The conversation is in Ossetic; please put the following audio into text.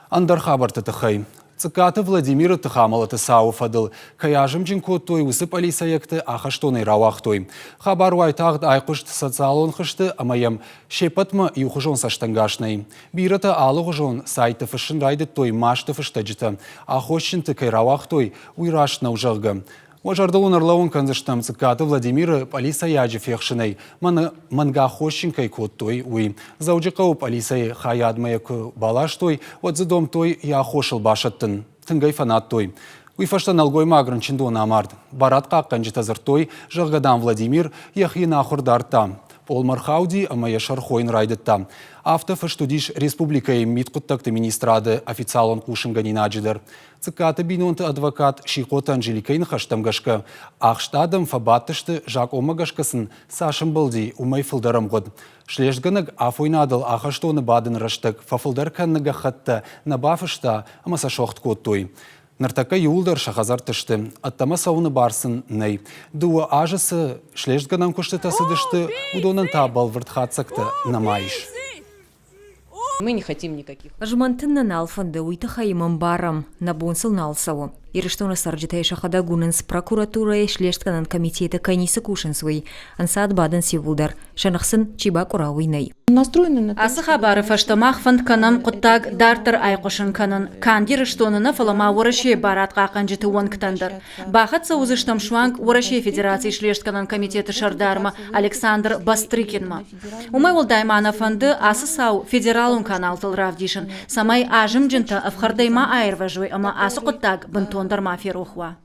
Ӕндӕр хабӕртты тыххӕй. Цъыккаты Владимиры тыхамӕлӕты цауы фӕдыл кӕй азымджын кодтой, уыцы пъӕлицӕйӕгты ахӕстонӕй рауагътой. Хабар уайтагъд айхъуыст социалон хызты ӕмӕ йӕм се ппӕтмӕ иухуызон цӕстӕнгас нӕй. Бирӕтӕ алыгъуызон сайтты фыссын райдыдтой масты фыстӕджытӕ, аххосджынты кӕй рауагътой, уый раст нӕу, зӕгъгӕ. Уӕ зӕрдыл уын ӕрлӕууын кӕндзыстӕм Цъыккаты Владимиры пъӕлицӕйаджы фехсынӕй мӕнгаххосджын кӕй кодтой, уый. Дзӕуджыхъӕуы пъӕлицӕйы хайадмӕ йӕ куы баластой, уӕд дзы домдтой йӕ аххосыл басӕттын. Тынг ӕй фӕнадтой. Уый фӕстӕ нӕлгоймаг рынчындоны амард. Барадхъахъхъӕнджытӕ дзырдтой, зӕгъгӕ, дам, Владимир йӕхи ӕнахуыр дардта. Пъолмӕ рхауди ӕмӕ йӕ сӕр хойын райдыдта. Афтӕ фыст уыдис республикӕйы мидхъуыддӕгты министрады официалон хъусынгӕнинаджы дӕр. Цъыккаты бинонты адвокат Сихъоты Анжеликӕйы ныхӕстӕм гӕсгӕ, ахст адӕм фӕбадтысты, закъонмӕ гӕсгӕ сын цас ӕмбӕлди, уымӕй фылдӕр ӕмгъуыд. Слестгӕнӕг афойнадыл ахӕстоны бадыны рӕстӕг фӕфылдӕр кӕныны гӕххӕттӕ нӕ бафыста ӕмӕ сӕ сохт кодтой. Ныртӕккӕ иууылдӕр сӕ хӕдзӕртты сты, ӕддӕмӕ цӕуыны бар сын нӕй. Дыууӕ азы цы слестгӕнӕн куыстытӕ цыдысты, уыдонӕн та бӕлвырд хатдзӕгтӕ нӕма ис. Мы не хотим никаких. Змӕнтын нӕ нал фӕнды, уый тыххӕй ӕмӕ ӕмбарӕм, нӕ бон сыл нал цӕуы. Ирыстоны цӕрджытӕй сӕхӕдӕг уынынц прокуратурӕйы слестгӕнӕн комитеты кӕй ницы кусынц, уый. Ӕнцад бадынц иууылдӕр, сӕ ных сын чи бакъуыра, уый нӕй. Ацы хабары фӕстӕ мах фӕнд кӕнӕм хъуыддаг дарддӕр айхъуысын кӕнын канд Ирыстоны нӕ, фӕлӕ ма Уӕрӕсейы барадхъахъхъӕнджыты уӕнгтӕн дӕр. Бахӕццӕ уыдзыстӕм суанг Уӕрӕсейы Федерацийы слестгӕнӕн комитеты сӕрдармӕ Александр Бастрыкинмӕ. Уымӕй уӕлдай ма нӕ фӕнды ацы цау федералон каналтыл равдисын, цӕмӕй азымджынтӕ ӕфхӕрдӕй ма аирвӕзой ӕмӕ ацы хъуыддаг бынтондӕр ма ферох уа.